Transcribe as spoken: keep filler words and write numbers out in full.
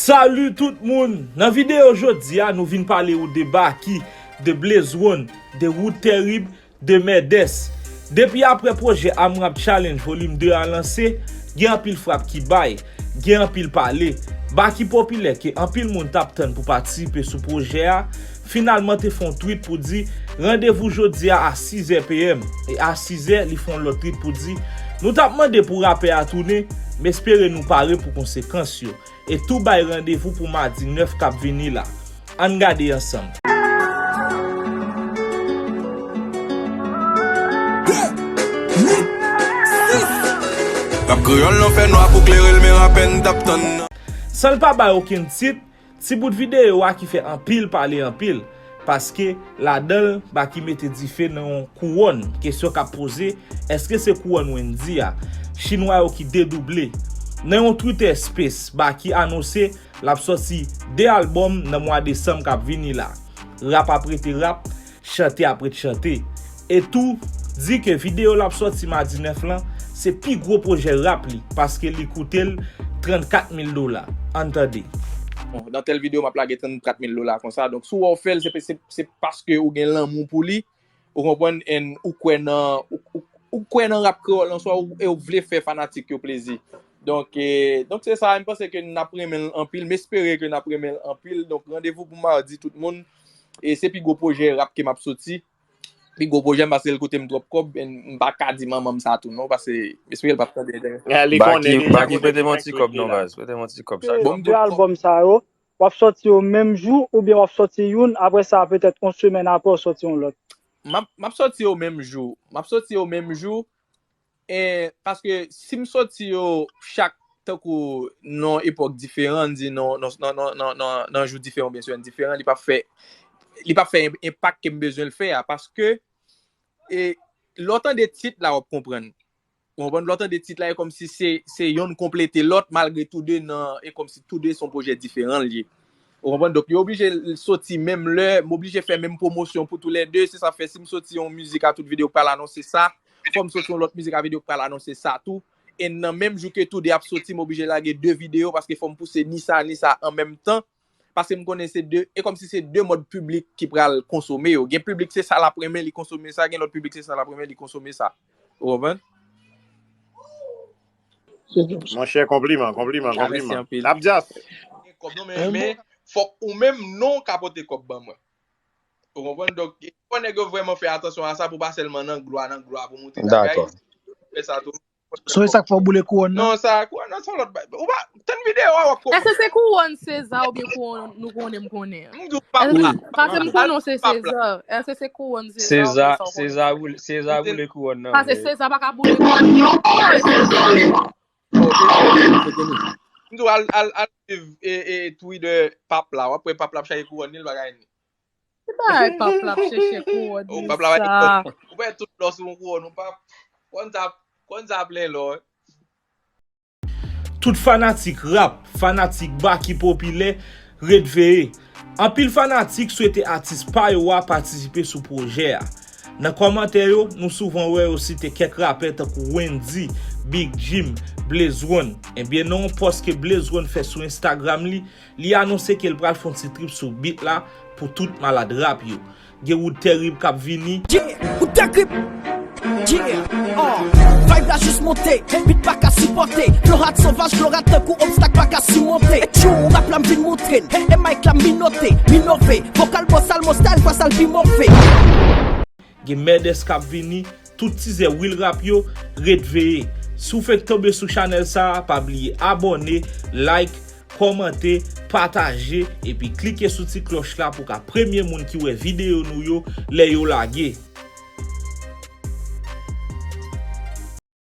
Salut tout moun! Nan videyo jodi a, nou vin pale ou de Baky, de Blaze One, de Wood Terrible, de Mèdès. Depi aprè pwojè AMRAP Challenge Volume de a lanse, gen anpil frap ki bay, gen anpil pale. Baky Popilè ke anpil moun t ap tann pou patisipe sou pwojè a, finalman te fè yon tweet pou di, randevou jodi a a sizè p m. E a sizè, li fè yon lòt tweet pou di, nou t ap mande pou rapè a tounen, m espere nou pare pou konsekans yo. E tou bay randevou pou madi nèf k ap vini la. Ann gade ansanm. Rap kreyòl nan fènwa pou klere l, men rapè n t ap tann nan. San l pa bay okenn tit, ti bout videyo a ki fè anpil pale anpil, paske ladan l, Baky mete dife nan yon kouwòn. Kesyon k ap poze, èske se kouwòn Wendyy a? Chinwa yo ki dedouble. Nan yon Twitter Space, Baky anonse l ap sòti de albòm nan mwa desanm k ap vini la. Rap ap rete rap, chante ap ret chante. E tou, di ke videyo l ap sòti madi nèf lan, se pi gwo pwojè rap li, paske li koute l trannkat mil dola. Ann tande. Bon, nan tèl videyo, m ap lage trannkat mil dola konsa. Donk, si w wè w fè l, se, se, se paske ou gen lanmou pou li, ou konprann, and ou kwè nan, ou, ou, ou kwè nan rap kreyòl an swa, ou, e ou vle fè fanatik yo plezi. Donk, e, donk se sa, m panse ke n ap renmen l anpil, m espere ke n ap renmen l anpil. Donk, randevou pou madi, tout moun. E se pi gwo pwojè rap ke m ap soti. Pi gwo pwojè m, paske l koute m twòp kòb, and m pa ka di manman m sa tou non, paske m espere l p ap tande. Li konnen deja. Baky, prete m yon ti kòb non, baz, prete m yon ti kòb chak. Bon, m de albòm sa yo, w ap sòti yo menm jou, oubyen w ap sòti youn, apre sa, petèt yon semèn apre, w sòti yon lòt? M ap, m ap sòti yo menm jou. M ap sòti yo menm jou, e, paske si m sòti yo chak tankou nan epòk diferan, di nan, nan, nan jou diferan, oubyen semèn diferan, li p ap fè, li p ap fè en-, enpak ke m bezwen l fè a, paske, e, lè w tande tit la, w ap konprann. Ou konprann? Lè w tande tit la, e kòmsi se, se yonn konplete lòt, malgre tou de nan, e kòmsi tou de se yon pwojè diferan l ye. Ou konprann? Donk, yo oblije soti menm lè, m oblije fè menm pwomosyon pou tou lè de. Se sa fè, si m soti yon mizik a tout videyo k pral anonse sa, fò m soti yon lòt mizik a videyo k pral anonse sa tou. E nan menm jou ke tou de ap soti, m oblije lage de videyo, paske fò m pouse ni sa, ni sa an menm tan. Paske m konnen se de, e kòmsi se de mòd piblik ki pral konsome yo. Gen piblik se sa l ap renmen, li konsome sa, gen lòt piblik se sa l ap renmen, li konsome sa. Ou konprann? Monchè, konpliman, konpliman, konpliman. L ap djaf. Gen kòb non, men, men fòk ou menm non w ka pote kòb ban mwen. Ou konprann? Donk, fò nèg yo vrèman fè atansyon a sa pou pa sèlman nan glwa, nan glwa pou monte bagay. Fè sa tou. So, e sa k fè w boule kouwòn nan? Non, sa, kouwòn nan se yon lòt bagay. Ou pa, tann videyo a, w ap konprann. Èske se kouwòn Seza oubyen kouwòn nou konnen m konnen an? M di w pap la. Paske m konnen w se Seza. Èske se kouwòn Seza oubyen sa w konnen? Seza boule, Seza boule kouwòn nan. Paske Seza pa ka boule kouwòn nan. M di w al, al, al swiv, e, e, Twitter pap la. W ap wè pap la ap chache kouwòn li, l pa ka jwenn li. Ki bagay pap la ap chèche kouwòn sa? Ou pa wè tout lò sou yon kouwòn, ou pa konn sa, konn sa plen lò, wi. Tout fanatik rap, fanatik Baky Popilè, ret veye. Anpil fanatik swete atis pa yo a patisipe sou pwojè a. Nan kòmantè yo, nou souvan wè yo site kèk rapè tankou Wendyy, Big Jim, Blaze One. Ebyen, nan yon pòs ke Blaze One fè sou Instagram li, li anonse ke l pral fè yon ti trip sou beat la pou tout malad rap yo. Gen Wood Terrible k ap vini. Yeah, Wood Terrible. Yeah, uh. Vibe la jis monte, beat pa ka sipòte. Flow hard, sovaj, flow rad tankou obstak pa ka simonte. E tchou, rap la m vin montre n. E mic la m minote, m inove. Vokal boss Almo style, fwa sa l pi move. Gen Mèdès k ap vini, tout tizè Will Rap yo, ret veye. Si w fenk tonbe sou chanèl sa a, pa bliye abòne, like, kòmante, pataje, epi klike sou ti klòch la pou w ka premye moun ki wè videyo nou yo lè yo lage.